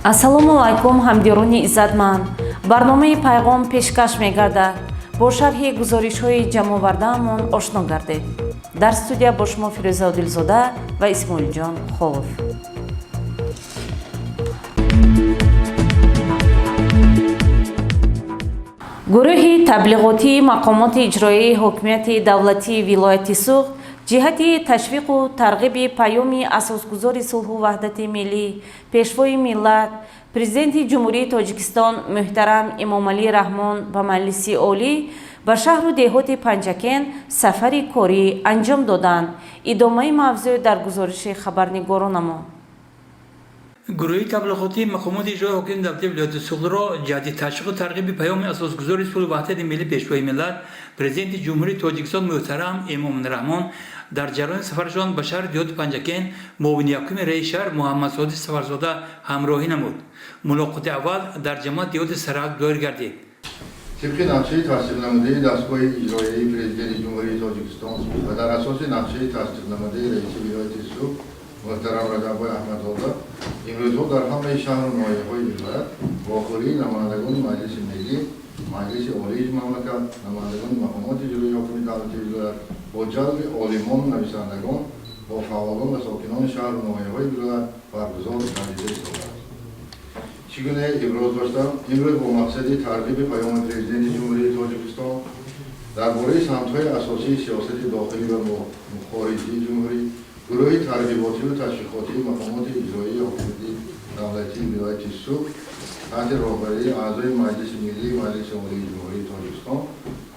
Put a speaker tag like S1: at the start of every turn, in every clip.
S1: Ассалому алайкум, ҳамдиёрони иззатманд. Барномаи «Пайғом» пешкаш мегардад. Бо шарҳи гузоришҳои ҷамъовардаамон ошно гардед. Дар студия бо шумо Фирӯза Одилзода ва Исмоилҷон Холов. Гурӯҳи таблиғотии мақомоти иҷроияи ҳокимияти давлатии вилояти Суғд ҷиҳати ташвиқу тарғиби паёми асосгузори сулҳу ваҳдати миллӣ, пешвои миллат, Президенти Ҷумҳурии Тоҷикистон муҳтарам Эмомалӣ Раҳмон ба Маҷлиси Олӣ ба шаҳру деҳоти Панҷакент сафари корӣ анҷом доданд. Идомаи мавзӯъ дар гузориши хабарнигоронамон.
S2: Гурӯҳи таблиғотии мақомоти иҷрои ҳокимияти давлатии вилояти Суғдро ҷиҳати ташвиқу тарғиби паёми асосгузори сулҳу ваҳдати миллӣ, пешвои миллат, Президенти Ҷумҳурии Тоҷикистон муҳтарам Эмомалӣ Раҳмон дар ҷараёни сафарашон ба шаҳри деҳоти Панҷакент муовини якуми раиси шаҳр Муҳаммадсодиқ Сафарзода ҳамроҳӣ намуд. Мулоқоти аввал дар ҷамоати деҳоти Сарҳад доир гардид.
S3: Тибқи нақшаи тасдиқнамудаи дастгоҳи иҷроияи Президенти Ҷумҳурии Тоҷикистон ва дар асоси нақшаи тасдиқнамудаи раиси вилояти Суғд муҳтарам Раҷаббой Аҳмадзода, имрӯзҳо дар ҳамаи шаҳру ноҳияҳои вилоят вохӯрии намояндагони Маҷлиси Миллӣ, Маҷлиси Олии мамлакат, намояндагони мақомоти иҷроии ҳокимияти давлатии вилоят бо ҷалби олимону нависандагон, бо фаъолон ва сокинони шаҳру ноҳияҳои вилоят баргузор гардида истодааст. Чӣ гуна иброз доштам, имрӯз бо мақсади тарғиби паёми Президенти Ҷумҳурии Тоҷикистон дар бораи самтҳои асосии сиёсати дохилӣ ва хориҷии ҷумҳурӣ гурӯҳи тарғиботиву ташвиқотии мақомоти иҷроии ҳокимияти давлатии вилояти Суғд таҳти роҳбарии аъзои Маҷлиси Миллии Маҷлиси Олии Ҷумҳурии Тоҷикистон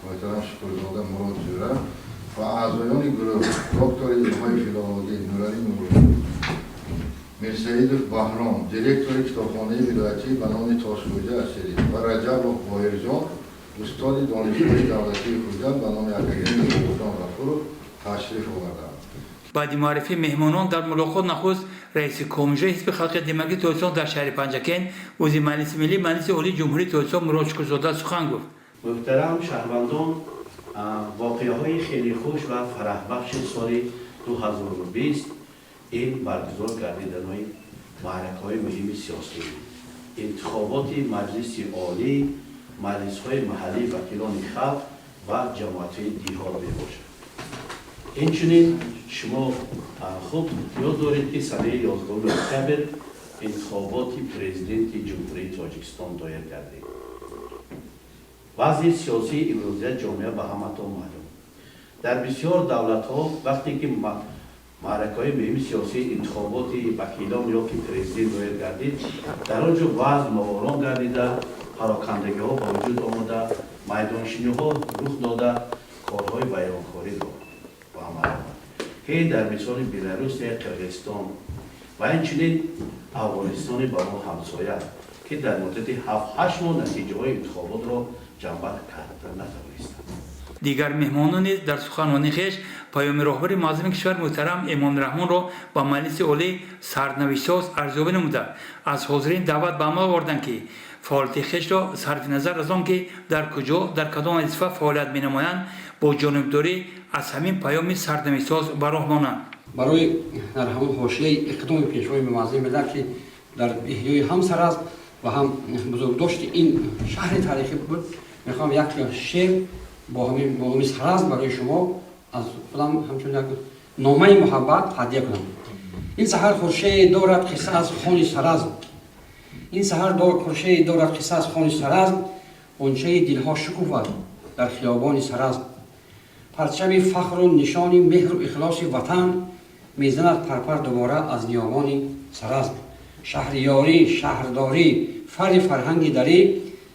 S3: муҳтарам Шукурзода Мурод Ҷӯра ва аъзоёни гурӯҳ доктори илмҳои филологӣ Нуралӣ Нуров, Мирсаидов Баҳром, директори китобхонаи вилоятӣ ба номи Тошхӯҷа Асирӣ, ва Раҷабов Боҳирҷон, устоди Донишгоҳи давлатии Хуҷанд ба номи академик Бобоҷон Ғафуров ташриф оварданд.
S2: Баъди муаррифии меҳмонон дар мулоқот нахуст раиси Кумитаи ҳизби халқи демократии Тоҷикистон дар шаҳри Панҷакент, узви Маҷлиси Миллии Маҷлиси Олии Ҷумҳурии Тоҷикистон Мурод Шукурзода сухан гуфт.
S4: Муҳтарам шаҳрвандон, воқеаҳои хеле хуш ва фараҳбахши соли 2020 ин баргузор гардиданои маъракаҳои муҳими сиёсӣ, интихоботи Маҷлиси Олӣ, маҷлисҳои маҳаллии вакилони халқ ва ҷамоатҳои деҳот мебошад. Инчунин шумо хуб ёд доред, ки санаи 11 октябр интихоботи Президенти Ҷумҳурии Тоҷикистон доир гардид. Вазъи сиёсии имрӯзия ҷомеа ба ҳаматон маълум. Дар бисёр давлатҳо вақте ки маъракаҳои муҳими сиёсӣ, интихоботи вакилон ё ки президент доир гардид, дар он ҷо вазъ ноором гардида, парокандагиҳо ба вуҷуд омада, майдоншиниҳо рух дода, корҳои вайронкориро ба амал омад, ки дар мисоли Беларусия, Қирғизистон ва инчунин Афғонистони ба мо ҳамсоя, ки дар муддати 7-8 моҳ натиҷаҳои интихоботро ҷамъбанд карда натавонистанд.
S2: Дигар меҳмонон низ дар суханони хеш паёми роҳбари муаззами кишвар муҳтарам Эмомалӣ Раҳмонро ба Маҷлиси Олӣ сарнавиштсоз арзёбӣ намуда, аз ҳозирин даъват ба амал оварданд, ки фаъолияти хешро сарфи назар аз он ки дар куҷо, дар кадом вазифа фаъолият менамоянд, бо ҷонибдорӣ аз ҳамин паёми сарнавиштсоз ба роҳ монанд.
S5: Барои дар ҳамон ҳошияи иқдоми пешвои муаззами миллат, ки дар эҳёи ҳам Саразм ва ҳам бузургдошти ин шаҳри таърихӣ буд, мехоҳам як шеър бо ҳамин Саразм барои шумо аз худам ҳамчун як номаи муҳаббат ҳадя кунам. Ин саҳар хуршед дорад қисса аз хони Саразм, ин саҳар хуршед дорад қисса аз хони Саразм, ғунчаи дилҳо шукуфад дар хиёбони Саразм. Парчами фахру нишони меҳру ихлоси ватан мезанад парпар дубора аз ниёгони Саразм. Шаҳриёрӣ, шаҳрдорӣ, фарри фарҳанги дарӣ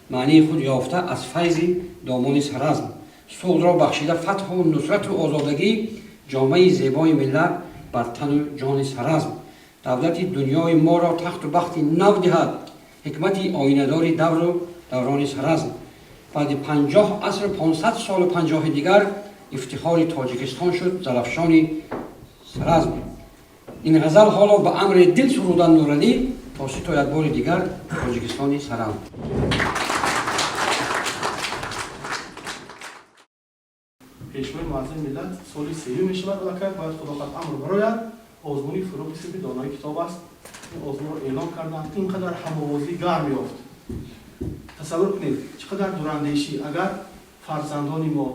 S5: маънии худ ёфта аз файзи домони Саразм. Суғдро бахшида фатҳу нусрату озодагӣ, ҷомаи зебои миллат бар тану ҷони Саразм. Давлати дунёи моро тахту бахти нав диҳад ҳикмати оинадори давру даврони Саразм. Баъди 50 аср, 500 солу 50-и дигар ифтихори Тоҷикистон шуд Зарафшони Саразм. Ин ғазал ҳоло ба амри дил сурудан Нуралӣ, то ситояд бори дигар Тоҷикистони Саразм.
S6: Пешвои муаззами миллат соли сеюм мешавад, аллакай бояд, худо хоҳад, амр барояд, озмуни «Фурӯғи субҳи донои китоб» аст. Ин озмунро эълон карданд, ин қадар ҳамовозӣ гарм ёфт. Тасаввур кунед, чӣ қадар дурандешӣ. Агар фарзандони мо,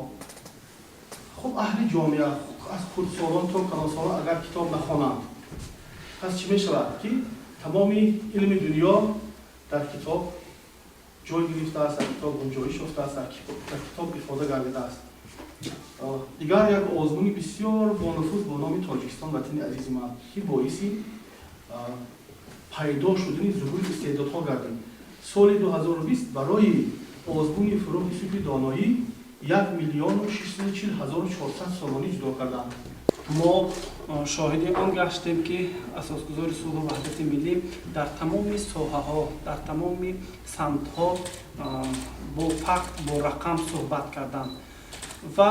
S6: хуб, аҳли ҷомеа аз хурдсолон то калонсолон агар китоб нахонанд, пас чӣ мешавад, ки тамоми илми дунё дар китоб ҷой гирифтааст, дар китоб гунҷоиш ёфтааст, дар китоб ифода гардидааст. Дигар як озмуни бисёр бонуфуз бо номи «Тоҷикистон ватани азизи ман», ки боиси пайдо шудани зуҳури истеъдодҳо гардид. Соли 2020 барои озмуни «Фурӯғи субҳи доноӣ» 1 640 400 сомонӣ ҷудо карданд.
S7: Мо шоҳиди он гаштем, ки Асосгузори сулҳу ваҳдати миллӣ дар тамоми соҳаҳо, дар тамоми самтҳо бо факт, бо рақам суҳбат карданд ва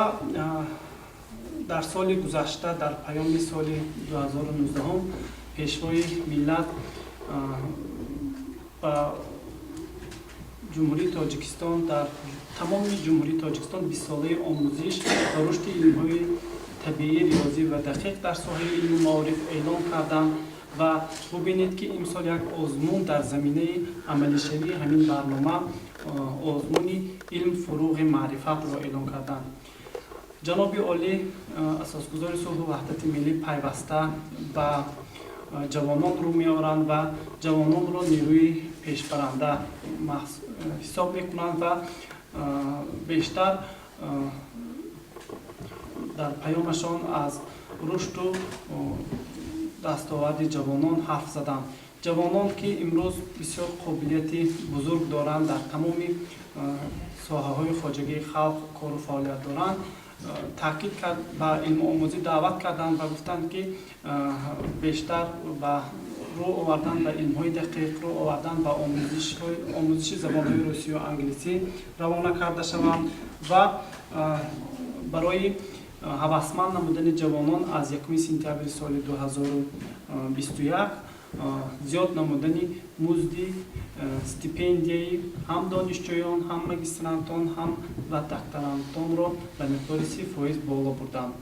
S7: дар соли гузашта, дар паёми соли 2019, Пешвои миллат ба Ҷумҳурии Тоҷикистон, дар тамоми Ҷумҳурии Тоҷикистон бистсолаи омӯзиш ва рушди илмҳои табиӣ, риёзӣ ва дақиқ дар соҳаи илму маориф эълон карданд. Ва бубинед, ки имсол як озмун дар заминаи амалишавии ҳамин барнома, озмуни «Илм фурӯғи маърифатро» эълон карданд. Ҷаноби олӣ, Асосгузори сулҳу ваҳдати миллӣ, пайваста ба ҷавонон рӯ меоранд ва ҷавононро нерӯи пешбаранда ҳисоб мекунанд ва бештар дар паёмашон аз рушду дастоварди ҷавонон ҳарф заданд. Ҷавонон, ки имрӯз бисёр қобилияти бузург доранд, дар тамоми соҳаҳои хоҷагии халқ кору фаъолият доранд, таъкид кард, ба илмомӯзӣ даъват карданд ва гуфтанд, ки бештар ба рӯ овардан ба илмҳои дақиқ, рӯ овардан ба омӯзиши забонҳои русию англисӣ равона карда шаванд. Ва барои ҳавасманд намудани ҷавонон аз 1 сентябри соли 2021 зиёд намудани музди стипендияи ҳам донишҷӯён, ҳам магистрантон, ҳам ва докторантонро ба миқдори 30% боло бурданд.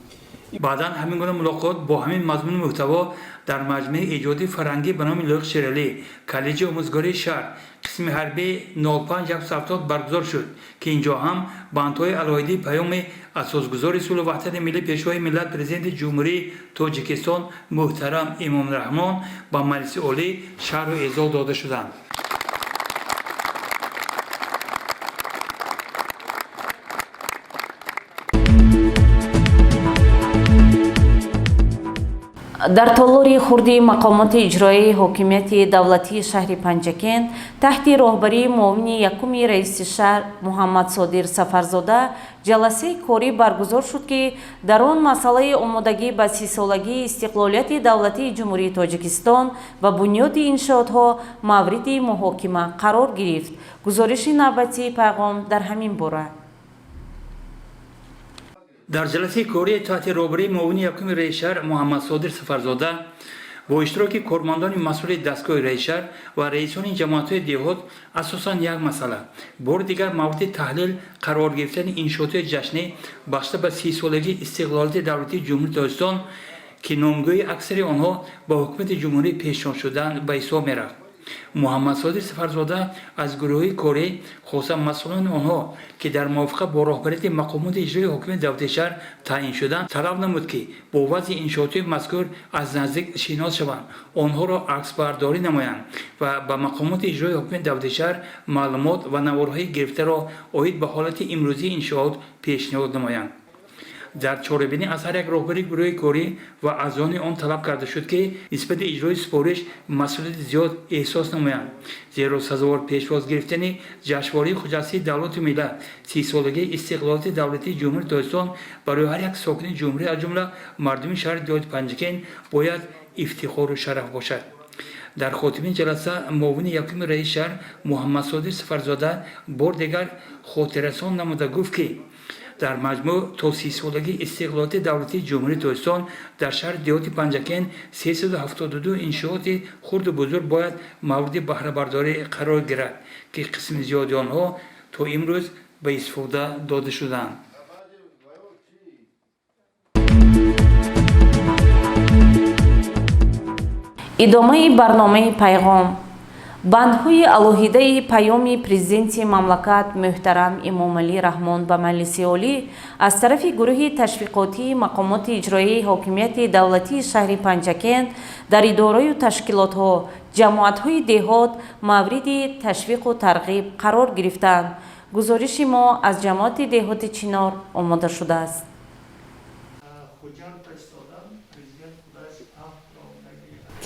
S2: Баъдан ҳамин гуна мулоқот бо ҳамин мазмуну мӯҳтаво дар маҷмӯаи эҷодии фарҳангӣ ба номи Лоиқ Шералӣ, коллеҷи омӯзгории шаҳр, қисми ҳарбии 057 баргузор шуд, ки инҷо ҳам бандҳои алоҳидии паёми Асосгузори сулҳу ваҳдати миллӣ, Пешвои миллат, Президенти Ҷумҳурии Тоҷикистон муҳтарам Эмомалӣ Раҳмон ба Маҷлиси Олӣ шарҳу эзоҳ дода шуданд.
S1: Дар толори хурди мақомоти иҷроияи ҳокимияти давлатии шаҳри Панҷакент таҳти роҳбарии муовини якуми раиси шаҳр Муҳаммадсодир Сафарзода ҷаласаи корӣ баргузор шуд, ки дар он масъалаи омодагӣ ба сисолагии истиқлолияти давлатии Ҷумҳурии Тоҷикистон ва бунёди иншоотҳо мавриди муҳокима қарор гирифт. Гузориши навбатии Пайғом дар ҳамин бора.
S2: Дар ҷаласаи кории таҳти роҳбарии муовини якуми раиси шаҳр Муҳаммадсодир Сафарзода бо иштироки кормандони масъули дастгоҳи раиси шаҳр ва раисони ҷамоатҳои деҳот асосан як масъала бори дигар мавриди таҳлил қарор гирифтани иншоотҳои ҷашнӣ бахшида ба сисолагии истиқлолияти давлатии Ҷумҳурии Тоҷикистон, ки номгӯи аксари онҳо ба ҳукумати ҷумҳурӣ пешниҳод шудаанд, ба ҳисоб мерафт. Муҳаммадсодир Сафарзода аз гурӯҳҳои корӣ, хоса масъулони онҳо, ки дар мувофиқа бо роҳбарияти мақомоти иҷроии ҳокимияти давлатии шаҳр таъин шуданд, талаб намуд, ки бо вазъи иншоотҳои мазкур аз наздик шинос шаванд, онҳоро аксбардорӣ намоянд ва ба мақомоти иҷроии ҳокимияти давлатии шаҳр маълумот ва наворҳои гирифтаро оид ба ҳолати имрӯзии иншоот пешниҳод намоянд. Дар чорабинӣ аз ҳар як роҳбари гурӯҳи корӣ ва аъзони он талаб карда шуд, ки нисбати иҷрои супориш масъулияти зиёд эҳсос намоянд, зеро сазовор пешвоз гирифтани ҷашнвории хуҷастии давлату миллат, сисолагии истиқлолияти давлатии Ҷумҳурии Тоҷикистон барои ҳар як сокини ҷумҳурӣ, аз ҷумла мардуми шаҳри деҳоти Панҷакент, бояд ифтихору шараф бошад. Дар хотимаи ҷаласа муовини якуми раиси шаҳр Муҳаммадсодир Сафарзода бор дигар хотиррасон намуда гуфт, ки дар маҷмӯъ то сисолагии истиқлолияти давлатии Ҷумҳурии Тоҷикистон дар шаҳри деҳоти Панҷакент 372 иншооти хурду бузург бояд мавриди баҳрабардорӣ қарор гирад, ки қисми зиёди онҳо то имрӯз ба истифода дода шудаанд.
S1: Идомаи барномаи пайғом. Бандҳои алоҳидаи паёми президенти мамлакат муҳтарам Эмомалӣ Раҳмон ба Маҷлиси Олӣ аз тарафи гурӯҳи ташвиқотии мақомоти иҷроияи ҳокимияти давлатии шаҳри Панҷакент дар идораю ташкилотҳо, ҷамоатҳои деҳот мавриди ташвиқу тарғиб қарор гирифтанд. Гузориши мо аз ҷамоати деҳоти Чинор омода шудааст.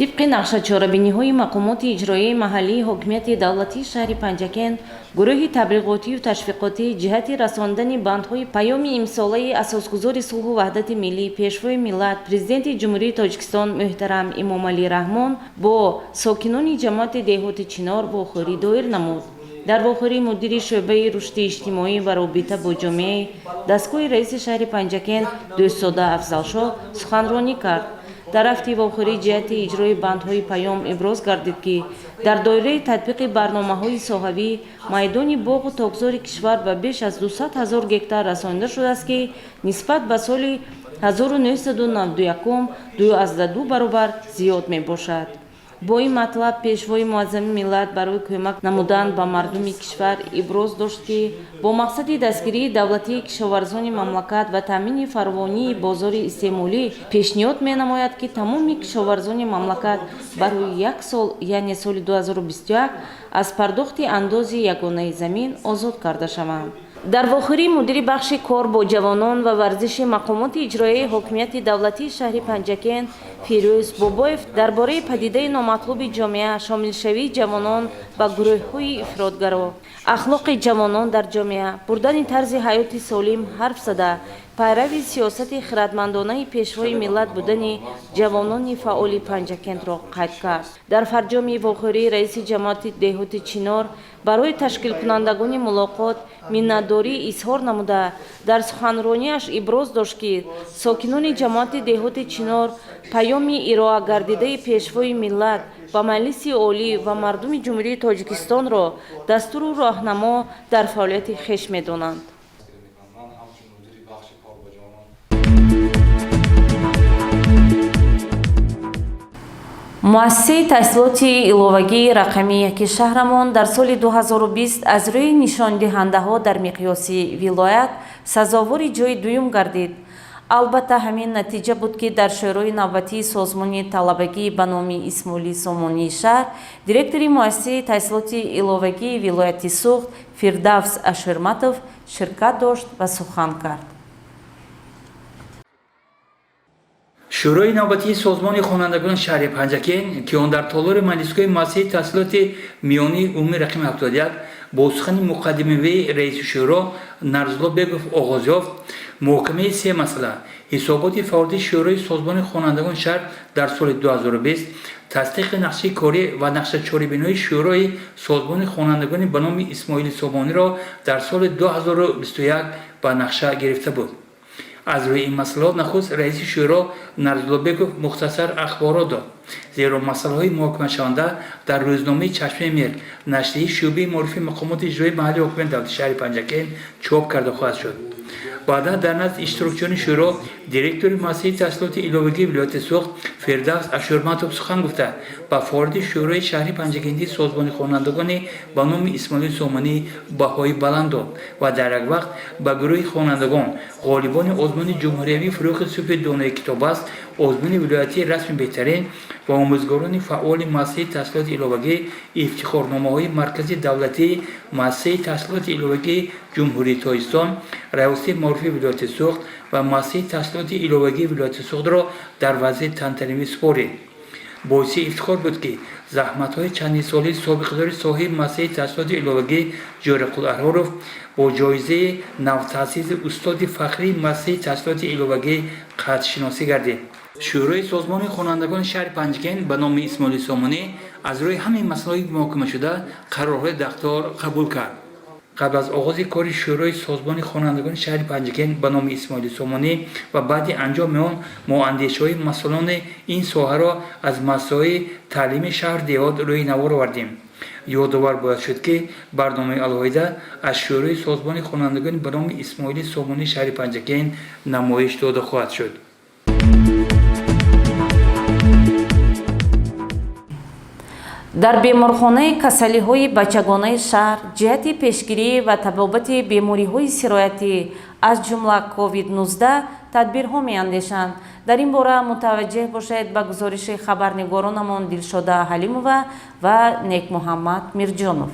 S1: Тибқи нақшачорабиниҳои мақомоти иҷроияи маҳаллии ҳокимияти давлатии шаҳри Панҷакент, гурӯҳи таблиғотию ташвиқотӣ ҷиҳати расондани бандҳои паёми имсолаи асосгузори сулҳу ваҳдати миллӣ, Пешвои миллат, Президенти Ҷумҳурии Тоҷикистон муҳтарам Эмомалӣ Раҳмон бо сокинони ҷамоати деҳоти Чинор вохӯрӣ доир намуд. Дар вохӯрӣ мудири шӯъбаи рушди иҷтимоӣ ва робита бо ҷомеаи дастгоҳи раиси шаҳри Панҷакент Дӯстзода Афзалшоҳ суханронӣ кард. Дар рафти вохӯрӣ ҷиҳати иҷрои бандҳои паём иброз гардид, ки дар доираи татбиқи барномаҳои соҳавӣ майдони боғу токзори кишвар ба беш аз 200 ҳазор гектар расонида шудааст, ки нисбат ба соли 1991 2,2 баробар зиёд мебошад. Бо ин матлаб Пешвои муаззами миллат барои кӯмак намудан ба мардуми кишвар иброз дошт, ки бо мақсади дастгирии давлатии кишоварзони мамлакат ва таъмини фаровонии бозори истеъмолӣ пешниҳод менамояд, ки тамоми кишоварзони мамлакат барои як сол, яъне соли 2021, аз пардохти андози ягонаи замин озод карда шаванд. Дар вохӯрӣ мудири бахши кор бо ҷавонон ва варзиши мақомоти иҷроияи ҳокимияти давлатии шаҳри Панҷакент Фирӯз Бобоев дар бораи падидаи номатлуби ҷомеа, шомилшавии ҷавонон ба гурӯҳҳои ифротгаро, ахлоқи ҷавонон дар ҷомеа, бурдани тарзи ҳаёти солим ҳарф зада, пайрави сиёсати хиратмандонаи Пешвои миллат будани ҷавонони фаъоли Панҷакентро қайд кард. Дар фарҷоми вохӯрӣ раиси ҷамоати деҳоти Чинор барои ташкилкунандагони мулоқот миннатдорӣ изҳор намуда, дар суханронияш иброз дошт, ки сокинони ҷамоати деҳоти Чинор паёми ироагардидаи Пешвои миллат ба Маҷлиси Олӣ ва мардуми Ҷумҳурии Тоҷикистонро дастуру роҳнамо дар фаъолияти хеш медонанд. Муассисаи таҳсилоти иловагии рақами яки шаҳрамон дар соли 2020 аз рӯи нишондиҳандаҳо дар миқёси вилоят сазовори ҷои дуюм гардид. Албатта, ҳамин натиҷа буд, ки дар шӯрои навбатии созмони талабагӣ ба номи Исмоили Сомонии шаҳр директори муассисаи таҳсилоти иловагии вилояти Суғд Фирдавс Аширматов ширкат дошт ва сухан кард.
S2: Шӯрои навбатии созмони хонандагони шаҳри Панҷакент, ки он дар толори маҷлисгоҳи муассисаи таҳсилоти миёнии умумии рақами 71 бо сухани муқаддимавии раиси шӯро Нарзулло Бегов оғоз ёфт, муҳокимаи се масъала: ҳисоботи фаъолияти шӯрои созмони хонандагони шаҳр дар соли 2020, тасдиқи нақшаи корӣ ва нақшачорабиниҳои шӯрои созмони хонандагони ба номи Исмоили Сомониро дар соли 2021 ба нақша гирифта буд. Аз рӯи ин масъалаҳо нахуст раиси шӯро Нарзуллобеков мухтасар ахборот дод, зеро масъалаҳои муҳокимашаванда дар рӯзномаи Чашмаи Мир, нашрияи шӯъбаи маорифи мақомоти иҷроии маҳаллии ҳокимияти давлати шаҳри Панҷакент чоп карда хоҳад шуд. Баъдан дар назди иштирокчиёни шӯро директори муассисаи таҳсилоти иловагии вилояти Суғд Фирдавс Ашурматов сухан гуфта, ба фаъолияти шӯрои шаҳри Панҷакентии созмони хонандагони ба номи Исмоили Сомонӣ баҳои баланд дод ва дар як вақт ба гурӯҳи хонандагон, ғолибони озмуни ҷумҳуриявии «Фурӯғи субҳи донои китоб аст», озмуни вилоятии «Расми беҳтарин» ва омӯзгорони фаъоли муассисаи таҳсилоти иловагӣ ифтихорномаҳои маркази давлатии муассисаи таҳсилоти иловагии Ҷумҳурии Тоҷикистон, раёсати маорифи вилояти Суғд ва муассисаи таҳсилоти иловагии вилояти Суғдро дар вазъи тантанавӣ супорид. Боиси ифтихор буд, ки заҳматҳои чандинсолаи собиқадори соҳиби муассисаи таҳсилоти иловагӣ Ҷӯрақул Аҳроров бо ҷоизаи навтаъсиси устоди фахрии муассисаи таҳсилоти иловагӣ қадршиносӣ гардид. Шӯрои созмони хонандагони шаҳри Панҷакент ба номи Исмоили Сомонӣ аз рӯи ҳамин масъалаҳои муҳокимашуда қарорҳои дахлдор қабул кард. Қабл аз оғози кори шӯрои созмони хонандагони шаҳри Панҷакент ба номи Исмоили Сомонӣ ва баъди анҷоми он мо андешаҳои масъулони ин соҳаро аз муассисаҳои таълими шаҳр деҳот рӯи навор овардем. Ёдовар бояд шуд, ки барномаи алоҳида аз шӯрои созмони хонандагони ба номи Исмоили Сомонии шаҳри Панҷакент намоиш дода хоҳад шуд.
S1: Дар беморхонаи касалиҳои бачагонаи шаҳр ҷиҳати пешгирӣ ва табобати бемориҳои сироятӣ, аз ҷумла COVID-19, тадбирҳо меандешанд. Дар ин бора мутаваҷҷеҳ бошед ба гузориши хабарнигоронамон Дилшода Ҳалимова ва Некмуҳаммад Мирҷонов.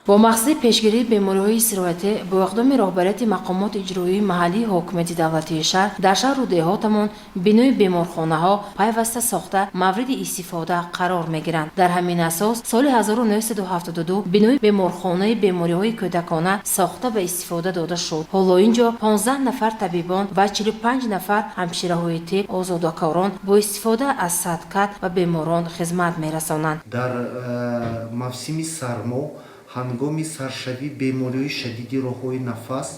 S8: Бо мақсади пешгирии бемориҳои сироятӣ бо иқдоми роҳбарияти мақомоти иҷроии маҳаллии ҳокимияти давлатии шаҳр дар шаҳру деҳотамон бинои беморхонаҳо пайваста сохта мавриди истифода қарор мегиранд. Дар ҳамин асос соли 1972 бинои беморхонаи бемориҳои кӯдакона сохта ба истифода дода шуд. Ҳоло ин ҷо 15 нафар табибон ва 45 нафар ҳамшираҳои тиб озодакорон бо истифода аз садкат ба беморон хизмат мерасонанд.
S9: Дар мавсими сармо, ҳангоми саршавии бемориҳои шадиди роҳҳои нафас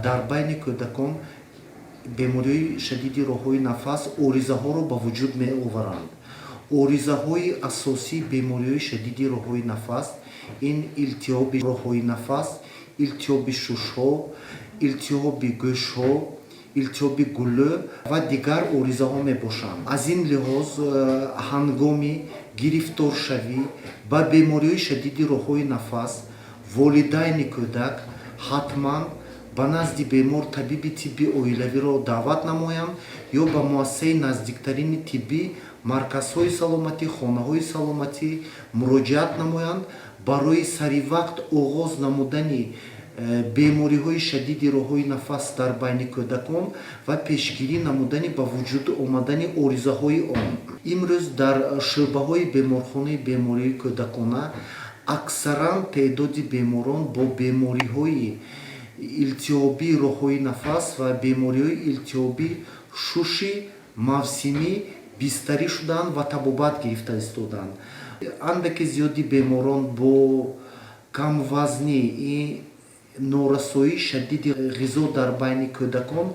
S9: дар байни кӯдакон, бемориҳои шадиди роҳҳои нафас оризаҳоро ба вуҷуд меоваранд. Оризаҳои асосии бемориҳои шадиди роҳҳои нафас ин илтиҳоби роҳҳои нафас, илтиҳоби шушҳо, илтиҳоби гӯшҳо, илтиҳоби гулӯ ва дигар оризаҳо мебошанд. Аз ин лиҳоз, ҳангоми гирифторшавӣ ба бемориҳои шадиди роҳҳои нафас волидайни кӯдак ҳатман ба назди бемор табиби тибби оилавиро даъват намоянд ё ба муассисаи наздиктарини тиббӣ, марказҳои саломатӣ, хонаҳои саломатӣ муроҷиат намоянд барои саривақт оғоз намудани бемориҳои шадиди роҳҳои нафас дар байни кӯдакон ва пешгирӣ намудани ба вуҷуд омадани оризаҳои он. Имрӯз дар шӯъбаҳои беморхонаи бемориҳои кӯдакона аксаран теъдоди беморон бо бемориҳои илтиҳобии роҳҳои нафас ва бемориҳои илтиҳобии шуши мавсимӣ бистарӣ шуданд ва табобат гирифта истоданд. Андаке зиёди беморон бо камвазнӣ, норасоии шадиди ғизо дар байни кӯдакон,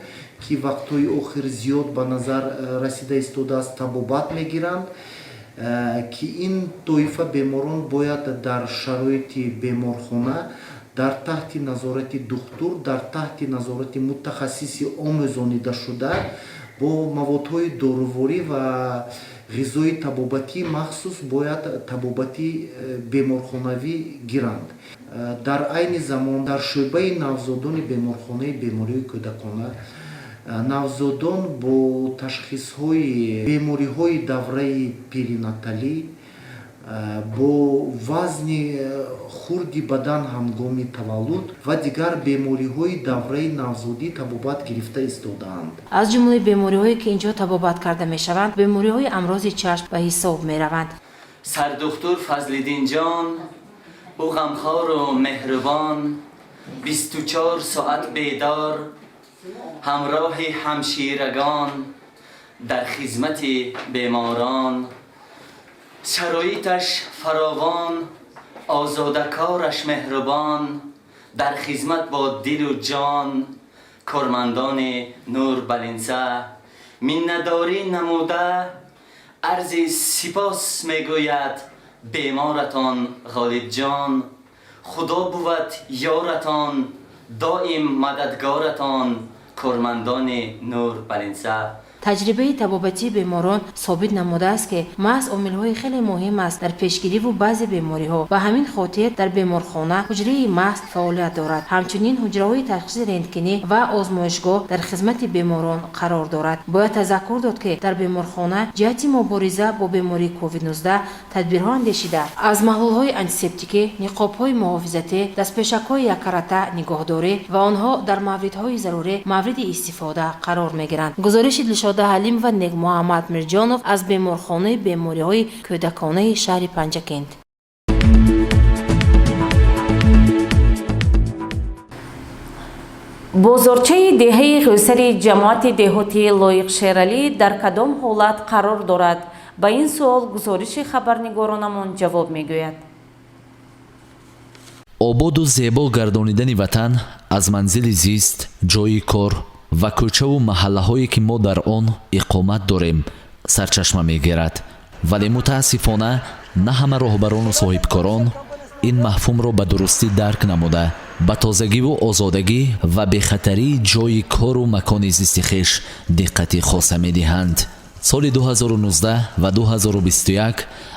S9: ки вақтҳои охир зиёд ба назар расида истодааст, табобат мегиранд, ки ин тоифа беморон бояд дар шароити беморхона, дар таҳти назорати духтур, дар таҳти назорати мутахассиси омӯзонидашуда бо маводҳои доруворӣ ва ғизои табобатии махсус бояд табобати беморхонавӣ гиранд. Дар айни замон дар шӯъбаи навзодони беморхонаи бемориҳои кӯдакона навзодон бо ташхисҳои бемориҳои давраи перинаталӣ, бо вазни хурди бадан ҳангоми таваллуд ва дигар бемориҳои давраи навзодӣ табобат гирифта истодаанд.
S8: Аз ҷумлаи бемориҳое ки инҷо табобат карда мешаванд, бемориҳои амрози чашм ба ҳисоб мераванд.
S10: Сардухтур Фазлиддинҷон, ӯ ғамхору меҳрубон, 24 соат бедор, ҳамроҳи ҳамширагон дар хизмати беморон, шароиташ фаровон, озодакораш меҳрубон, дар хизмат бо дилу ҷон, кормандони Нур Балинса миннатдорӣ намуда арзи сипос мегӯяд беморатон Ғолибҷон. Худо бувад ёратон, доим мададгоратон, кормандони Нур Балинса.
S8: Таҷрибаи табобатии беморон собит намудааст, ки маҳз омилҳои хеле муҳим аст дар пешгириву баъзе бемориҳо. Ба ҳамин хотир дар беморхона ҳуҷраи маҳз фаъолият дорад. Ҳамчунин ҳуҷраҳои ташхиси рентгенӣ ва озмоишгоҳ дар хизмати беморон қарор дорад. Бояд тазаккур дод, ки дар беморхона ҷиҳати мубориза бо бемории COVID-19 тадбирҳо андешида, аз маҳлулҳои антисептикӣ, ниқобҳои муҳофизатӣ, дастпешакҳои яккарата нигоҳдорӣ ва онҳо дар мавридҳои зарурӣ мавриди истифода қарор мегиранд. Гузориши Дилшода Ҳалим ва Некмуҳаммад Мирҷонов аз беморхонаи бемориҳои кӯдаконаи шаҳри Панҷакент.
S1: Бозорчаи деҳаи Ғӯсари ҷамоати деҳоти Лоиқ Шералӣ дар кадом ҳолат қарор дорад? Ба ин суол гузориши хабарнигоронамон ҷавоб мегӯяд.
S11: Ободу зебо гардонидани ватан аз манзили зист, ҷойи кор ва кӯчаву маҳаллаҳое, ки мо дар он иқомат дорем, сарчашма мегирад. Вале мутаассифона на ҳама роҳбарону соҳибкорон ин мафҳумро ба дурустӣ дарк намуда, ба тозагиву озодагӣ ва бехатарии ҷойи кору макони зисти хеш диққати хоса медиҳанд. Соли 2019 ва 2021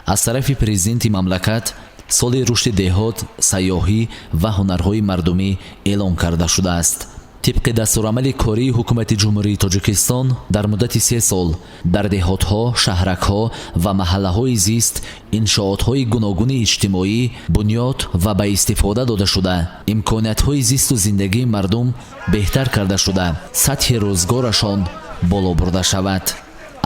S11: аз тарафи президенти мамлакат соли рушди деҳот, сайёҳӣ ва ҳунарҳои мардумӣ эълон карда шудааст. Тибқи дастурамали кории Ҳукумати Ҷумҳурии Тоҷикистон, дар муддати 3 сол дар деҳотҳо, шаҳракҳо ва маҳаллаҳои зист иншоотҳои гуногуни иҷтимоӣ бунёд ва ба истифода дода шуда, имкониятҳои зисту зиндагии мардум беҳтар карда шуда, сатҳи рӯзгорашон боло бурда шавад.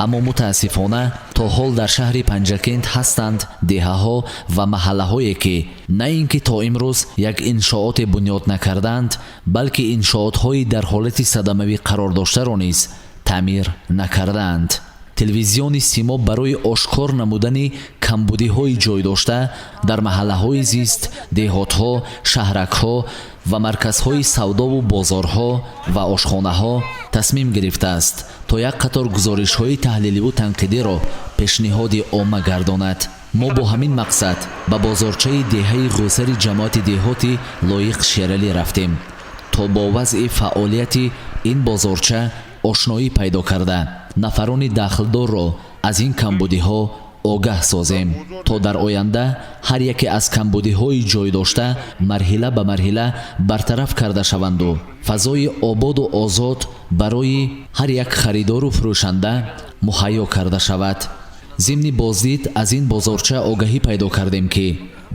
S11: Аммо мутаассифона то ҳол дар шаҳри Панҷакент ҳастанд деҳаҳо ва маҳаллаҳое, ки на ин ки то имрӯз як иншооте бунёд накардаанд, балки иншоотҳои дар ҳолати садамавӣ қарор доштаро низ таъмир накардаанд. Телевизиони Симо барои ошкор намудани камбудиҳои ҷой дошта дар маҳаллаҳои зист, деҳотҳо, шаҳракҳо ва марказҳои савдову бозорҳо ва ошхонаҳо тасмим гирифтааст, то як қатор гузоришҳои таҳлиливу танқидиро пешниҳоди омма гардонад. Мо бо ҳамин мақсад ба бозорчаи деҳаи Ғӯсари ҷамоати деҳоти Лоиқ Шералӣ рафтем, то бо вазъи фаъолияти ин бозорча ошноӣ пайдо карда, нафарони дахлдорро аз ин камбудиҳо огаҳ созем, то дар оянда ҳар яке аз камбудиҳои ҷой дошта марҳила ба марҳила бартараф карда шаванду фазои ободу озод барои ҳар як харидору фурӯшанда муҳайё карда шавад. Зимни боздид аз ин бозорча огаҳӣ пайдо кардем, ки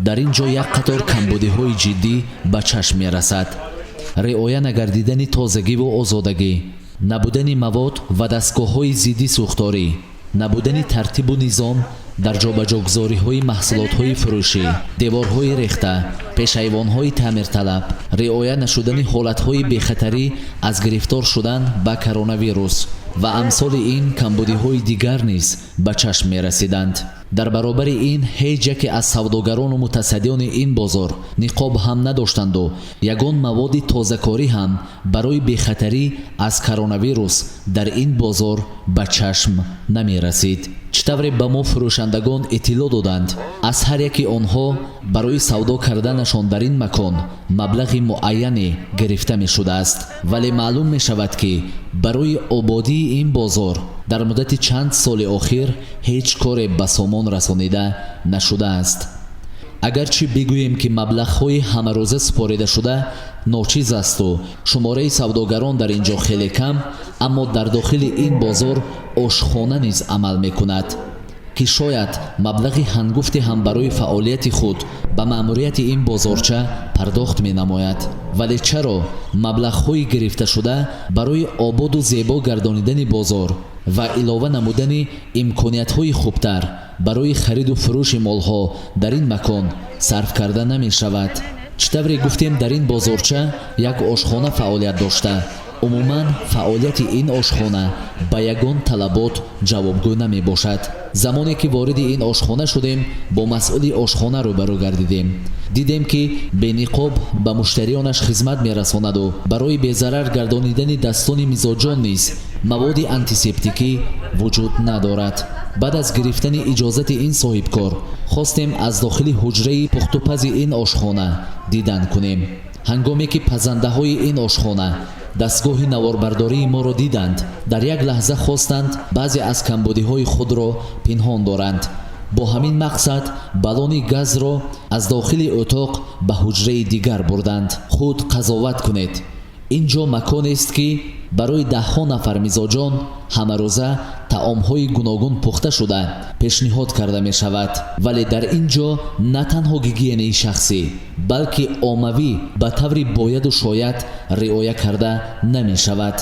S11: дар ин ҷо як қатор камбудиҳои ҷиддӣ ба чашм мерасад: риоя нагардидани тозагиву озодагӣ, набудани мавод ва дастгоҳҳои зидди сӯхторӣ, набудани тартибу низом дар ҷобаҷогузориҳои маҳсулотҳои фурӯшӣ, деворҳои рехта, пешайвонҳои таъмирталаб, риоя нашудани ҳолатҳои бехатарӣ аз гирифтор шудан ба коронавирус ва амсоли ин камбудиҳои дигар низ ба чашм мерасиданд. Дар баробари ин, ҳеҷ яке аз савдогарону мутасаддиёни ин бозор ниқоб ҳам надоштанду ягон маводи тозакорӣ ҳам барои бехатарӣ аз коронавирус дар ин бозор ба чашм намерасид. Чӣ тавре ба мо фурӯшандагон иттилоъ доданд, аз ҳар яки онҳо барои савдо карданашон дар ин макон маблағи муайяне гирифта мешудааст. Вале маълум мешавад, ки барои ободии ин бозор дар муддати чанд соли охир ҳеҷ коре ба сомон расонида нашудааст. Агарчи бигӯем, ки маблағҳои ҳамарӯза супоридашуда ночиз асту шумораи савдогарон дар ин ҷо хеле кам, аммо дар дохили ин бозор ошхона низ амал мекунад, ки шояд маблағи ҳангуфте ҳам барои фаъолияти худ ба маъмурияти ин бозорча пардохт менамояд. Вале чаро маблағҳои гирифташуда барои ободу зебо гардонидани бозор ва илова намудани имкониятҳои хубтар барои хариду фурӯши молҳо дар ин макон сарф карда намешавад? Чӣ тавре гуфтем, дар ин бозорча як ошхона фаъолият дошта, умуман фаъолияти ин ошхона ба ягон талабот ҷавобгӯ намебошад. Замоне ки вориди ин ошхона шудем, бо масъули ошхона рӯбарӯ гардидем. Дидем, ки бениқоб ба муштариёнаш хизмат мерасонаду барои безарар гардонидани дастони мизоҷон низ маводи антисептикӣ вуҷуд надорад. Баъд аз гирифтани иҷозати ин соҳибкор хостем аз дохили ҳуҷраи пухтупази ин ошхона дидан кунем. Ҳангоме ки пазандаҳои ин ошхона дастгоҳи наворбардории моро диданд, дар як лаҳза хостанд баъзе аз камбудиҳои худро пинҳон доранд. Бо ҳамин мақсад баллони газро аз дохили утоқ ба ҳуҷраи дигар бурданд. Худ қазоват кунед: ин ҷо маконест, ки барои даҳҳо нафар мизоҷон ҳамарӯза таомҳои гуногун пухта шуда пешниҳод карда мешавад, вале дар ин ҷо на танҳо гигиенаи шахсӣ, балки оммавӣ ба таври бояду шояд риоя карда намешавад.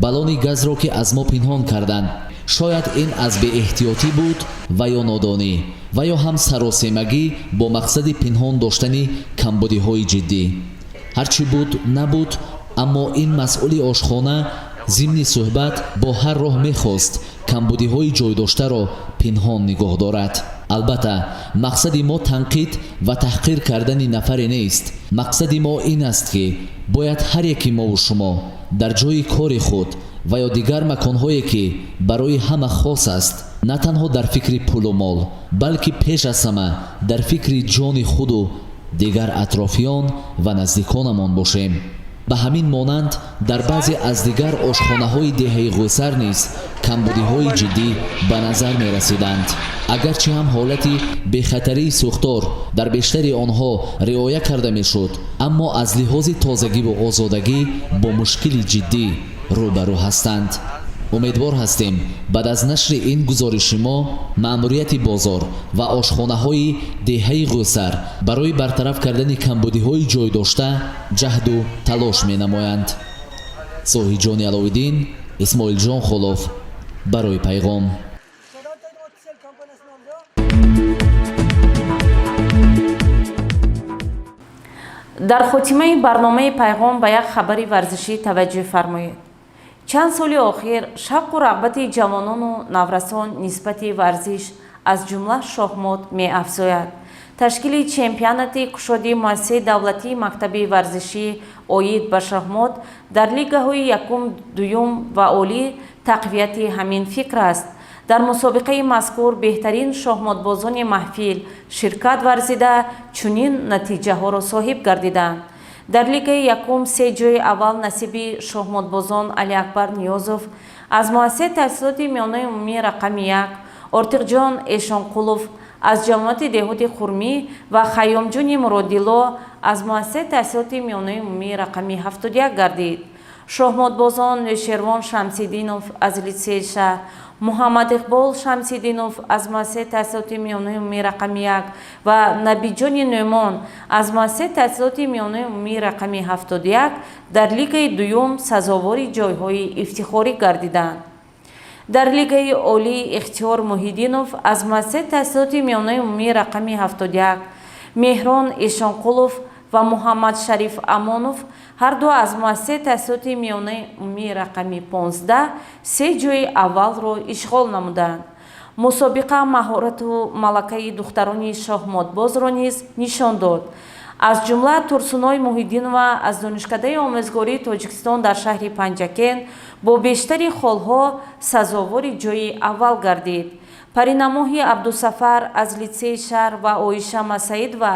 S11: Баллони газро ки аз мо пинҳон карданд, шояд ин аз беэҳтиётӣ буд ва ё нодонӣ ва ё ҳам саросемагӣ бо мақсади пинҳон доштани камбудиҳои ҷиддӣ. Ҳарчӣ буд набуд, аммо ин масъули ошхона зимни суҳбат бо ҳар роҳ мехост камбудиҳои ҷойдоштаро пинҳон нигоҳ дорад. Албатта, мақсади мо танқид ва таҳқир кардани нафаре нест. Мақсади мо ин аст, ки бояд ҳар яки мову шумо дар ҷойи кори худ ва ё дигар маконҳое, ки барои ҳама хос аст, на танҳо дар фикри пулу мол, балки пеш аз ҳама дар фикри ҷони худу дигар атрофиён ва наздиконамон бошем. Ба ҳамин монанд дар баъзе аз дигар ошхонаҳои деҳаи Ғӯсар низ камбудиҳои ҷиддӣ ба назар мерасиданд. Агарчи ҳам ҳолати бехатарии сӯхтор дар бештари онҳо риоя карда мешуд, аммо аз лиҳози тозагиву озодагӣ бо мушкили ҷиддӣ рӯбарӯ ҳастанд. Умедвор ҳастем, баъд аз нашри ин гузориши мо маъмурияти бозор ва ошхонаҳои деҳаи Ғӯсар барои бартараф кардани камбудиҳои ҷой дошта ҷаҳду талош менамоянд. Соҳиҷони Аловиддин, Исмоилҷон Холов барои Пайғом.
S1: Дар хотимаи барномаи Пайғом ба як хабари варзишӣ таваҷҷӯҳ фармоед. Чанд соли охир шавқу рағбати ҷавонону наврасон нисбати варзиш, аз ҷумла шоҳмот, меафзояд. Ташкили чемпионати кушоди муассисаи давлатии мактаби варзишӣ оид ба шоҳмот дар лигаҳои якум, дуюм ва олӣ тақвияти ҳамин фикр аст. Дар мусобиқаи мазкур беҳтарин шоҳмотбозони маҳфил ширкат варзида, чунин натиҷаҳоро соҳиб гардиданд. Дар лигаи якум се ҷои аввал насиби шоҳмотбозон Алиакбар Ниёзов аз муассисаи таҳсилоти миёнаи умумии рақами 1, Ортиқҷон Эшонқулов аз ҷамоати деҳоти Хурмӣ ва Хайёмҷони Муродило аз муассисаи таҳсилоти миёнаи умумии рақами 71 гардид. Шоҳмотбозон Нӯшервон Шамсиддинов аз литсеи шаҳр, Муҳаммад Иқбол Шамсиддинов аз муассисаи таҳсилоти миёнаи умумии рақами 1 ва Набиҷони Нӯъмон аз муассисаи таҳсилоти миёнаи умумии рақами 71 дар лигаи дуюм сазовори ҷойҳои ифтихорӣ гардиданд. Дар лигаи олӣ Ихтиёр Муҳиддинов аз муассисаи таҳсилоти миёнаи умумии рақами 71, Меҳрон Эшонқулов ва Муҳаммад Шариф Амонов ҳарду аз муассисаи таҳсилоти миёнаи умумии рақами 15 се ҷои аввалро ишғол намуданд. Мусобиқа маҳорату малакаи духтарони шоҳмотбозро низ нишон дод. Аз ҷумла Турсуной Муҳиддинова аз Донишкадаи омӯзгории Тоҷикистон дар шаҳри Панҷакент бо бештари холҳо сазовори ҷои аввал гардид. Паринамоҳи Абдусафар аз литсеи шаҳр ва Оиша Масаидова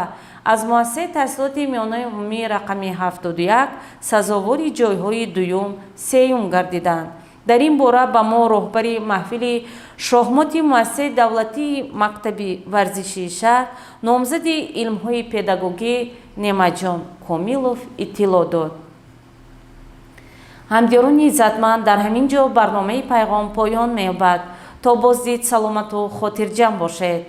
S1: аз муассисаи таҳсилоти миёнаи умумии рақами 71 сазовори ҷойҳои дуюм, сеюм гардиданд. Дар ин бора ба мо роҳбари маҳфили шоҳмоти муассисаи давлатии мактаби варзишии шаҳр, номзади илмҳои педагогӣ Неъматҷон Комилов иттилоъ дод. Ҳамдиёрони иззатманд, дар ҳамин ҷо барномаи Пайғом поён меёбад. То боздид саломату хотирҷамъ бошед.